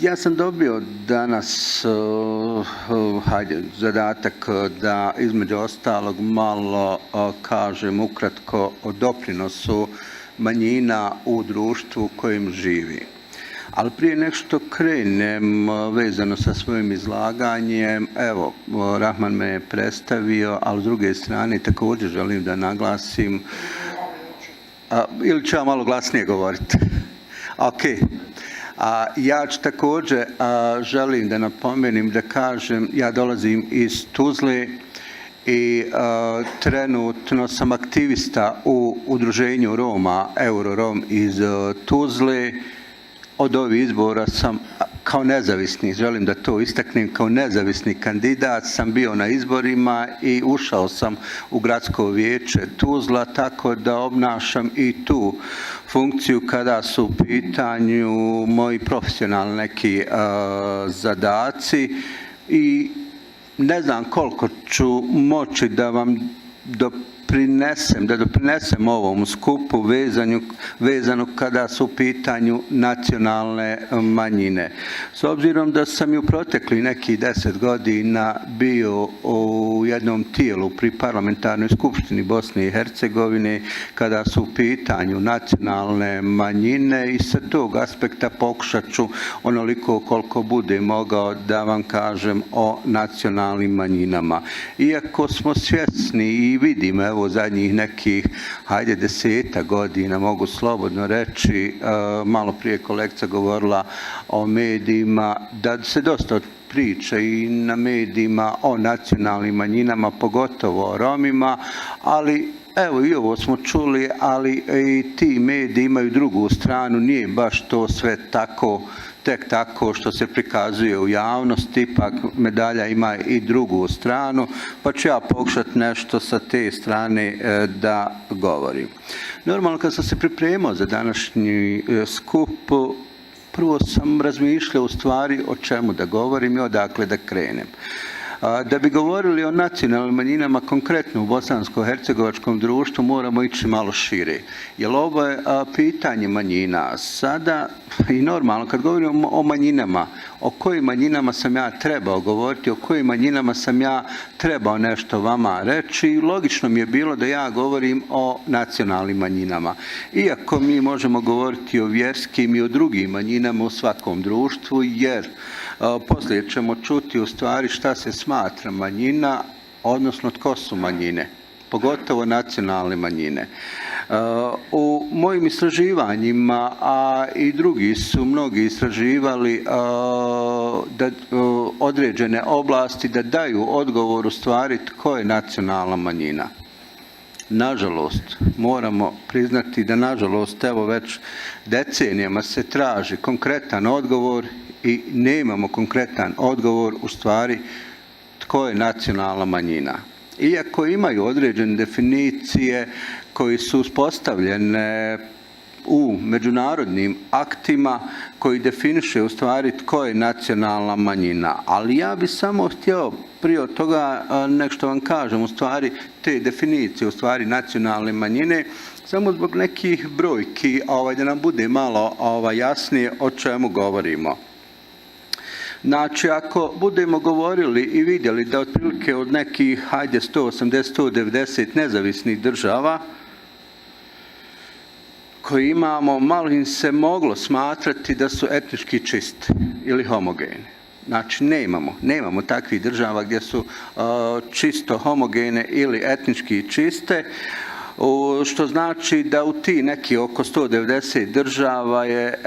Ja sam dobio danas zadatak da između ostalog malo kažem ukratko o doprinosu manjina u društvu u kojem živi. Ali prije nešto krenem vezano sa svojim izlaganjem, evo, Rahman me je predstavio, ali s druge strane također želim da naglasim, ili ću ja malo glasnije govoriti? Ok. Ja ću također želim da napomenem, da kažem, ja dolazim iz Tuzle i trenutno sam aktivista u udruženju Roma, Eurorom iz Tuzle. Od ovih izbora sam kao nezavisni, želim da to istaknem, kao nezavisni kandidat sam bio na izborima i ušao sam u gradsko vijeće Tuzla, tako da obnašam i tu funkciju kada su u pitanju moji profesionalni neki zadaci i ne znam koliko ću moći da vam doprinesem ovom skupu vezano kada su u pitanju nacionalne manjine. S obzirom da sam i u proteklih nekih 10 godina bio u jednom tijelu pri parlamentarnoj skupštini Bosne i Hercegovine kada su u pitanju nacionalne manjine i sa tog aspekta pokušat ću onoliko koliko bude mogao da vam kažem o nacionalnim manjinama. Iako smo svjesni i vidimo, evo, zadnjih nekih, 10 godina, mogu slobodno reći, malo prije kolegica govorila o medijima, da se dosta priča i na medijima o nacionalnim manjinama, pogotovo o Romima, ali evo i ovo smo čuli, ali i ti mediji imaju drugu stranu, nije baš to sve tek tako što se prikazuje u javnosti, ipak medalja ima i drugu stranu, pa ću ja pokušati nešto sa te strane da govorim. Normalno, kad sam se pripremao za današnji skup, prvo sam razmišljao u stvari o čemu da govorim i odakle da krenem. Da bi govorili o nacionalnim manjinama, konkretno u bosansko-hercegovačkom društvu, moramo ići malo šire. Jer ovo je pitanje manjina. Sada, i normalno, kad govorimo o manjinama, o kojim manjinama sam ja trebao govoriti, o kojim manjinama sam ja trebao nešto vama reći, logično mi je bilo da ja govorim o nacionalnim manjinama. Iako mi možemo govoriti o vjerskim i o drugim manjinama u svakom društvu, jer poslije ćemo čuti u stvari šta se smatra manjina, odnosno tko su manjine, pogotovo nacionalne manjine. U mojim istraživanjima, a i drugi su mnogi istraživali određene oblasti da daju odgovor u stvari tko je nacionalna manjina. Nažalost, moramo priznati da nažalost evo već decenijama se traži konkretan odgovor i nemamo konkretan odgovor u stvari tko je nacionalna manjina. Iako imaju određene definicije koje su uspostavljene u međunarodnim aktima koji definiše u stvari tko je nacionalna manjina. Ali ja bih samo htio prije toga nešto vam kažem u stvari te definicije u stvari nacionalne manjine, samo zbog nekih brojki da nam bude malo jasnije o čemu govorimo. Znači, ako budemo govorili i vidjeli da otprilike od nekih 180-190 nezavisnih država koji imamo, malo im se moglo smatrati da su etnički čisti ili homogeni. Znači, nemamo takvih država gdje su čisto homogene ili etnički čiste, što znači da u ti neki oko 190 država je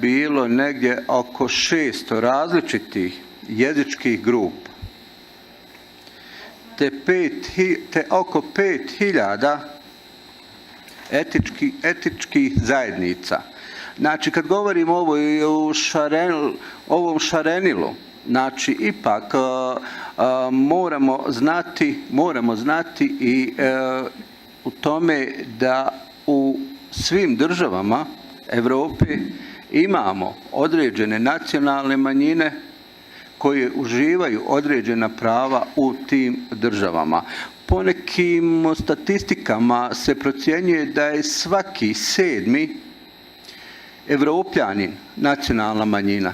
bilo negdje oko 600 različitih jezičkih grupa, te oko 5000 etičkih zajednica. Znači, kad govorimo o ovom šarenilu, znači, ipak moramo znati i u tome da u svim državama Europe imamo određene nacionalne manjine koje uživaju određena prava u tim državama. Po nekim statistikama se procjenjuje da je svaki 7. Evropljanin nacionalna manjina.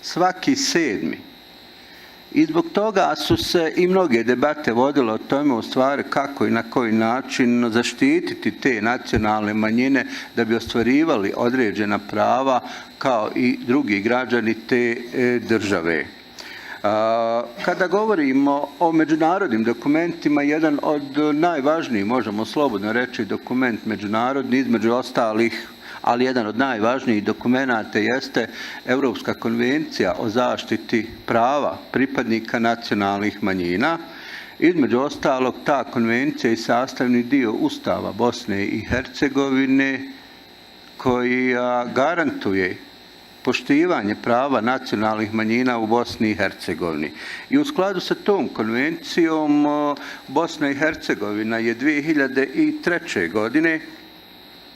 svaki 7. I zbog toga su se i mnoge debate vodile o tome u stvari kako i na koji način zaštititi te nacionalne manjine da bi ostvarivali određena prava kao i drugi građani te države. Kada govorimo o međunarodnim dokumentima, jedan od najvažnijih, možemo slobodno reći, dokument međunarodni, između ostalih, ali jedan od najvažnijih dokumenata jeste Europska konvencija o zaštiti prava pripadnika nacionalnih manjina. Između ostalog, ta konvencija je sastavni dio Ustava Bosne i Hercegovine koji garantuje poštivanje prava nacionalnih manjina u Bosni i Hercegovini. I u skladu sa tom konvencijom Bosna i Hercegovina je 2003. godine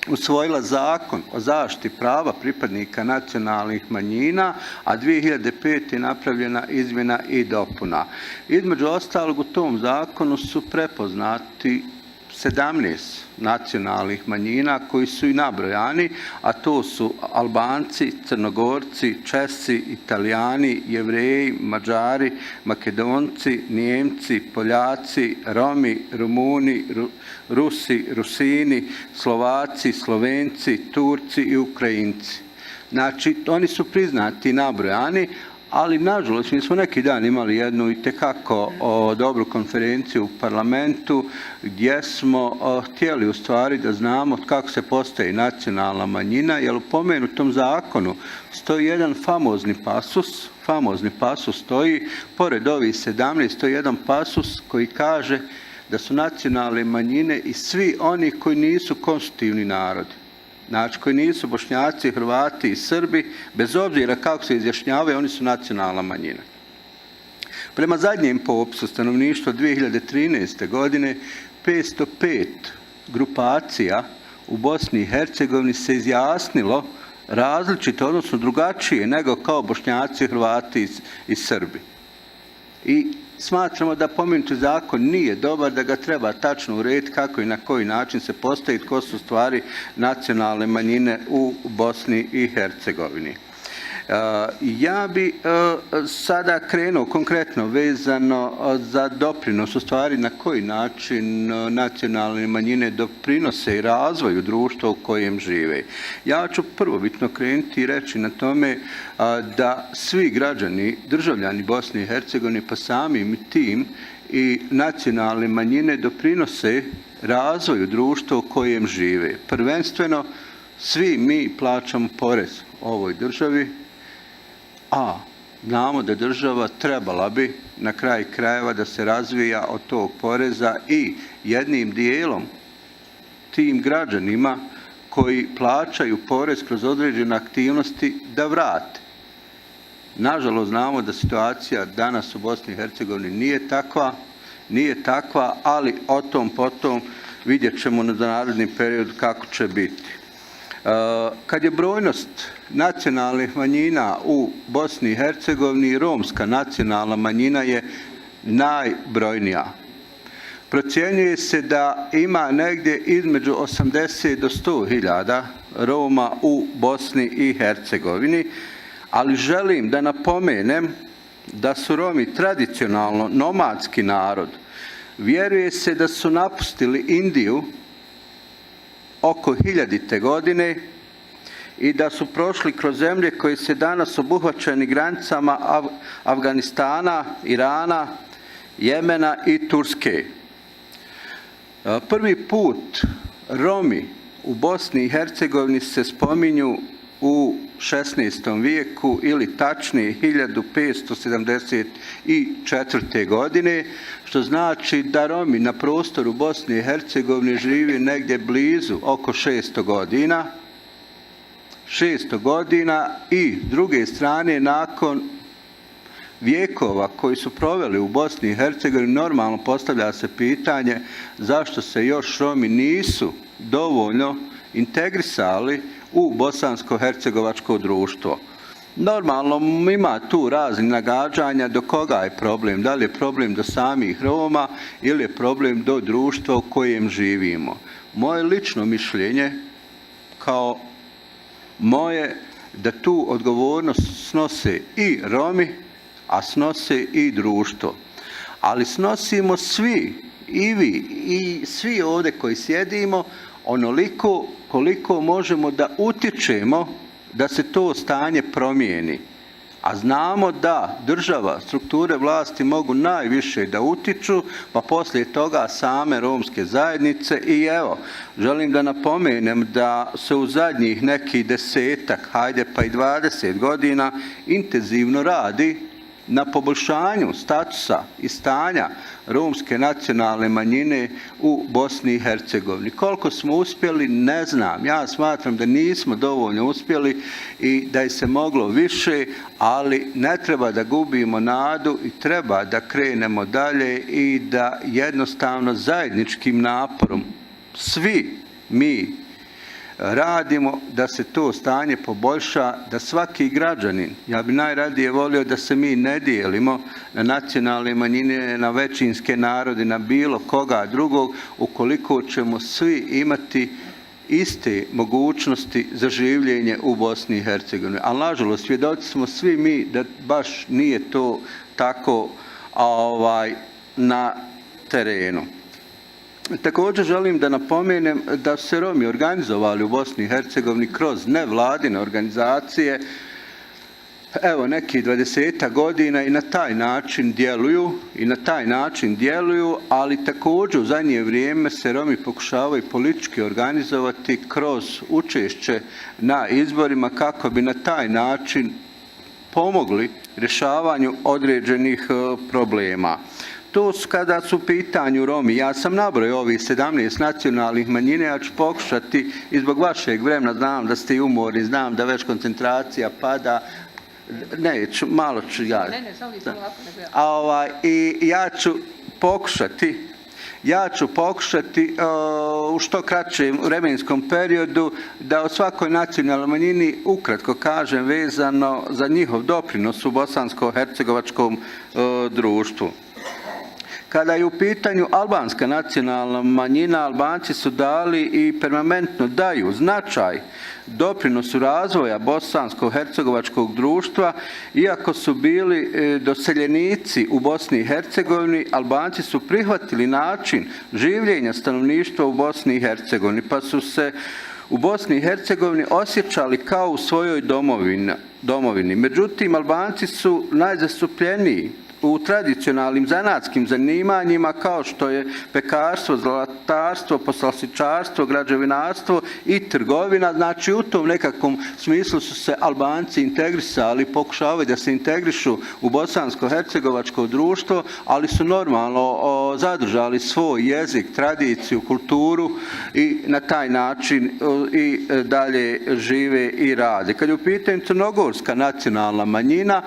usvojila zakon o zaštiti prava pripadnika nacionalnih manjina, a 2005. je napravljena izmjena i dopuna. Između ostalog, u tom zakonu su prepoznati 17 nacionalnih manjina koji su i nabrojani, a to su Albanci, Crnogorci, Česi, Italijani, Jevreji, Mađari, Makedonci, Nijemci, Poljaci, Romi, Rumuni, Rusi, Rusini, Slovaci, Slovenci, Turci i Ukrajinci. Znači, oni su priznati i nabrojani, ali nažalost mi smo neki dan imali jednu itekako dobru konferenciju u parlamentu gdje smo htjeli u stvari da znamo kako se postaje nacionalna manjina, jer u pomenutom zakonu stoji jedan famozni pasus stoji, pored ovih 17, stoji jedan pasus koji kaže da su nacionalne manjine i svi oni koji nisu konstitutivni narodi. Znači, koji nisu Bošnjaci, Hrvati i Srbi, bez obzira kako se izjašnjavaju, oni su nacionalna manjina. Prema zadnjem popisu stanovništva 2013. godine, 505 grupacija u Bosni i Hercegovini se izjasnilo različito, odnosno drugačije nego kao Bošnjaci, Hrvati i Srbi. I smatramo da pomenuti zakon nije dobar, da ga treba tačno urediti kako i na koji način se postaje, tko su stvari nacionalne manjine u Bosni i Hercegovini. Ja bi sada krenuo konkretno vezano za doprinos, u stvari na koji način nacionalne manjine doprinose i razvoju društva u kojem žive. Ja ću prvobitno krenuti i reći na tome da svi građani, državljani Bosne i Hercegovine pa samim tim i nacionalne manjine doprinose razvoju društva u kojem žive. Prvenstveno, svi mi plaćamo porez ovoj državi, a znamo da država trebala bi na kraj krajeva da se razvija od tog poreza i jednim dijelom tim građanima koji plaćaju porez kroz određene aktivnosti da vrate. Nažalost, znamo da situacija danas u Bosni i Hercegovini nije takva, ali o tom potom vidjet ćemo na naredni period kako će biti. Kad je brojnost nacionalnih manjina u Bosni i Hercegovini, romska nacionalna manjina je najbrojnija. Procjenjuje se da ima negdje između 80 do 100 hiljada Roma u Bosni i Hercegovini, ali želim da napomenem da su Romi tradicionalno nomadski narod. Vjeruje se da su napustili Indiju oko 1000. godine i da su prošli kroz zemlje koje se danas obuhvaćeni granicama Afganistana, Irana, Jemena i Turske. Prvi put Romi u Bosni i Hercegovini se spominju u 16. vijeku ili tačnije 1574. godine, što znači da Romi na prostoru Bosne i Hercegovine živi negdje blizu oko 600 godina. 600 godina i s druge strane nakon vijekova koji su proveli u Bosni i Hercegovini normalno postavlja se pitanje zašto se još Romi nisu dovoljno integrisali u bosansko-hercegovačko društvo. Normalno ima tu raznih nagađanja do koga je problem, da li je problem do samih Roma ili je problem do društva u kojem živimo. Moje lično mišljenje kao moje da tu odgovornost snose i Romi, a snose i društvo. Ali snosimo svi, i vi, i svi ovdje koji sjedimo, onoliko koliko možemo da utječemo da se to stanje promijeni. A znamo da država, strukture vlasti mogu najviše da utiču, pa poslije toga same romske zajednice. I evo, želim da napomenem da se u zadnjih nekih 10, hajde pa i 20 godina intenzivno radi na poboljšanju statusa i stanja romske nacionalne manjine u Bosni i Hercegovini. Koliko smo uspjeli, ne znam. Ja smatram da nismo dovoljno uspjeli i da je se moglo više, ali ne treba da gubimo nadu i treba da krenemo dalje i da jednostavno zajedničkim naporom svi mi radimo da se to stanje poboljša, da svaki građanin, ja bi najradije volio da se mi ne dijelimo na nacionalne manjine, na većinske narode, na bilo koga drugog, ukoliko ćemo svi imati iste mogućnosti za življenje u Bosni i Hercegovini. Ali nažalost, svjedoci smo svi mi da baš nije to tako na terenu. Također želim da napomenem da su se Romi organizovali u Bosni i Hercegovini kroz nevladine organizacije, evo nekih 20 godina i na taj način djeluju, ali također u zadnje vrijeme se Romi pokušavaju politički organizovati kroz učešće na izborima kako bi na taj način pomogli rješavanju određenih problema. To su kada su u pitanju Romi. Ja sam nabrojao ovih 17 nacionalnih manjina, ja ću pokušati, i zbog vašeg vremena, znam da ste i umorni, znam da već koncentracija pada, malo ću ja. I ja ću pokušati u što kraćem vremenskom periodu da o svakoj nacionalnoj manjini ukratko kažem vezano za njihov doprinos u bosansko-hercegovačkom društvu. Kada je u pitanju albanska nacionalna manjina, Albanci su dali i permanentno daju značaj doprinosu razvoja bosansko-hercegovačkog društva. Iako su bili doseljenici u Bosni i Hercegovini, Albanci su prihvatili način življenja stanovništva u Bosni i Hercegovini, pa su se u Bosni i Hercegovini osjećali kao u svojoj domovini. Međutim, Albanci su najzastupljeniji u tradicionalnim zanatskim zanimanjima kao što je pekarstvo, zlatarstvo, poslastičarstvo, građevinarstvo i trgovina. Znači u tom nekakvom smislu su se Albanci integrisali, pokušavaju da se integrišu u bosansko-hercegovačko društvo, ali su normalno zadržali svoj jezik, tradiciju, kulturu i na taj način i dalje žive i rade. Kad je u pitanju crnogorska nacionalna manjina,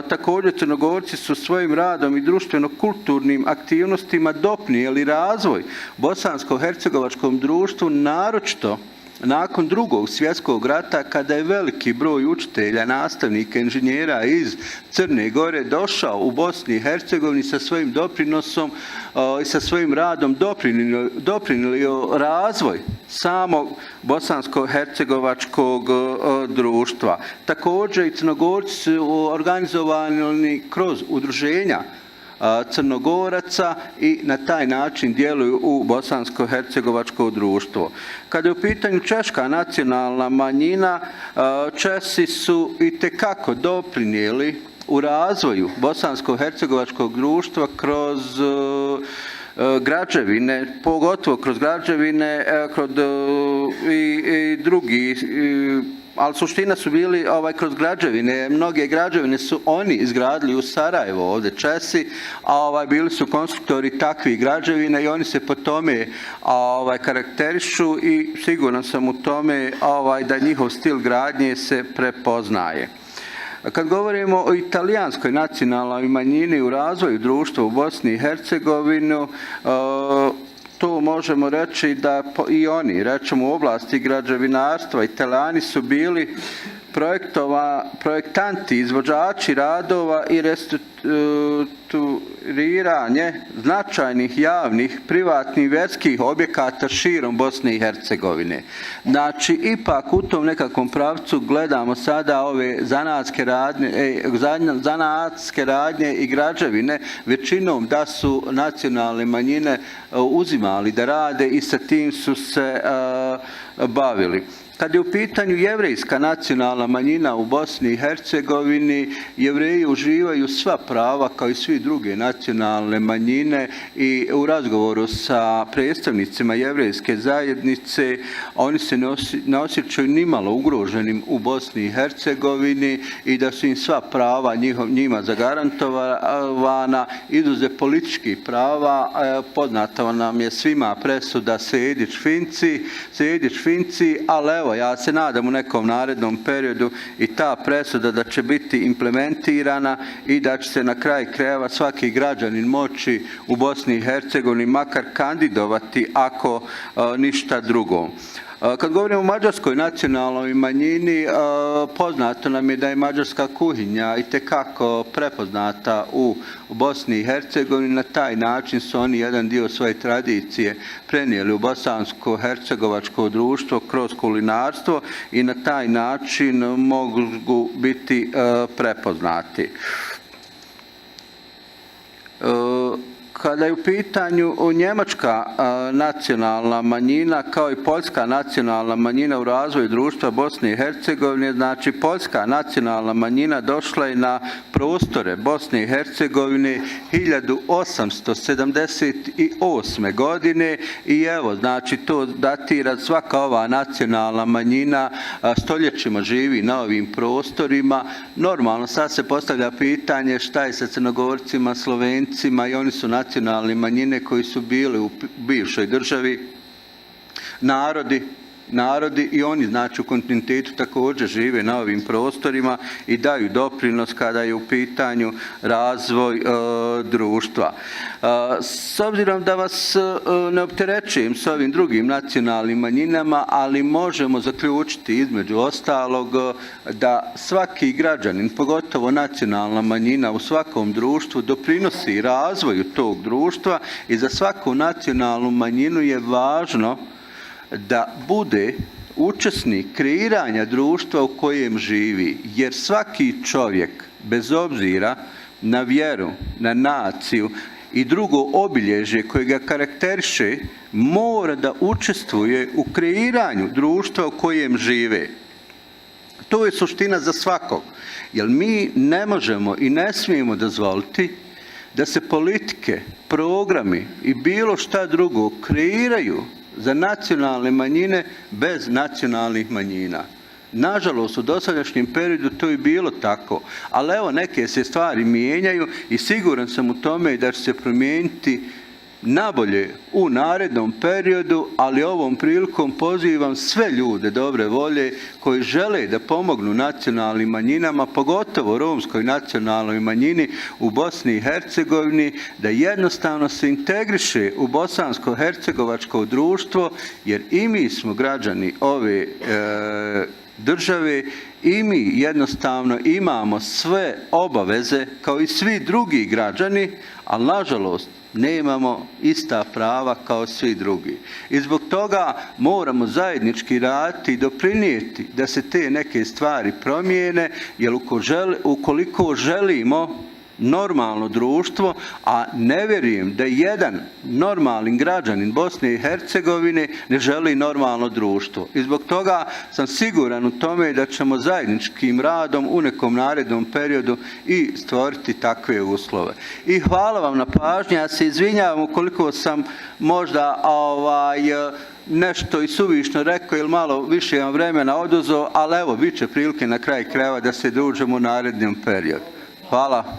također Crnogorci su svojim radom i društveno-kulturnim aktivnostima doprinijeli razvoj bosansko-hercegovačkom društvu, naročito nakon Drugog svjetskog rata, kada je veliki broj učitelja, nastavnika, inženjera iz Crne Gore došao u Bosni i Hercegovini sa svojim doprinosom i sa svojim radom doprinijeli razvoj samog bosansko-hercegovačkog društva. Također i Crnogorci su organizovani kroz udruženja Crnogoraca i na taj način djeluju u bosansko-hercegovačko društvo. Kada je u pitanju češka nacionalna manjina, Česi su itekako doprinijeli u razvoju bosansko-hercegovačkog društva kroz građevine, pogotovo kroz građevine i drugi, ali suština su bili kroz građevine. Mnoge građevine su oni izgradili u Sarajevo, ovdje Česi, a bili su konstruktori takvih građevina i oni se po tome karakterišu i siguran sam u tome da njihov stil gradnje se prepoznaje. Kad govorimo o italijanskoj nacionalnoj manjini u razvoju društva u Bosni i Hercegovini, to možemo reći da i oni, recimo u oblasti građevinarstva, Italijani su bili projektanti, izvođači radova rekonstruiranje značajnih javnih, privatnih, vjerskih objekata širom Bosne i Hercegovine. Znači, ipak u tom nekakvom pravcu gledamo sada ove zanatske radnje i građevine, većinom da su nacionalne manjine uzimali da rade i sa tim su se bavili. Kad je u pitanju jevrejska nacionalna manjina u Bosni i Hercegovini, Jevreji uživaju sva prava kao i svi druge nacionalne manjine i u razgovoru sa predstavnicima jevrejske zajednice oni se ne osjećaju nimalo ugroženim u Bosni i Hercegovini i da su im sva prava njima zagarantovana, izuzev političkih prava. Poznata nam je svima presuda Sejdić-Finci, ali evo, ja se nadam u nekom narednom periodu i ta presuda da će biti implementirana i da će se na kraj krajeva svaki građanin moći u Bosni i Hercegovini makar kandidovati ako ništa drugo. Kad govorimo o mađarskoj nacionalnoj manjini, poznato nam je da je mađarska kuhinja itekako prepoznata u Bosni i Hercegovini. Na taj način su oni jedan dio svoje tradicije prenijeli u bosansko-hercegovačko društvo kroz kulinarstvo i na taj način mogu biti prepoznati. Kada je u pitanju njemačka nacionalna manjina kao i poljska nacionalna manjina u razvoju društva Bosne i Hercegovine, znači poljska nacionalna manjina došla je na prostore Bosne i Hercegovine 1878. godine i evo, znači to datira, svaka ova nacionalna manjina stoljećima živi na ovim prostorima. Normalno, sad se postavlja pitanje šta je sa Crnogorcima, Slovencima, i oni su nacionalne manjine koji su bili u bivšoj državi narodi i oni, znači, u kontinuitetu također žive na ovim prostorima i daju doprinos kada je u pitanju razvoj društva. S obzirom da vas ne opterećujem s ovim drugim nacionalnim manjinama, ali možemo zaključiti između ostalog da svaki građanin, pogotovo nacionalna manjina u svakom društvu, doprinosi razvoju tog društva i za svaku nacionalnu manjinu je važno da bude učesnik kreiranja društva u kojem živi, jer svaki čovjek, bez obzira na vjeru, na naciju i drugo obilježje koje ga karakteriše, mora da učestvuje u kreiranju društva u kojem žive. To je suština za svakog, jer mi ne možemo i ne smijemo dozvoliti da se politike, programi i bilo šta drugo kreiraju za nacionalne manjine bez nacionalnih manjina. Nažalost, u dosadašnjem periodu to je bilo tako, ali evo, neke se stvari mijenjaju i siguran sam u tome da će se promijeniti nabolje u narednom periodu, ali ovom prilikom pozivam sve ljude dobre volje koji žele da pomognu nacionalnim manjinama, pogotovo romskoj nacionalnoj manjini u Bosni i Hercegovini, da jednostavno se integriše u bosansko-hercegovačko društvo, jer i mi smo građani ove države i mi jednostavno imamo sve obaveze kao i svi drugi građani, ali nažalost nemamo ista prava kao svi drugi. I zbog toga moramo zajednički raditi i doprinijeti da se te neke stvari promijene, jer ukoliko želimo normalno društvo, a ne vjerujem da jedan normalni građanin Bosne i Hercegovine ne želi normalno društvo. I zbog toga sam siguran u tome da ćemo zajedničkim radom u nekom narednom periodu i stvoriti takve uslove. I hvala vam na pažnji. Ja se izvinjavam ukoliko sam možda nešto i suvišno rekao ili malo više vam vremena oduzeo, ali evo, bit će prilike na kraj krajeva da se družimo u narednom periodu. Hvala.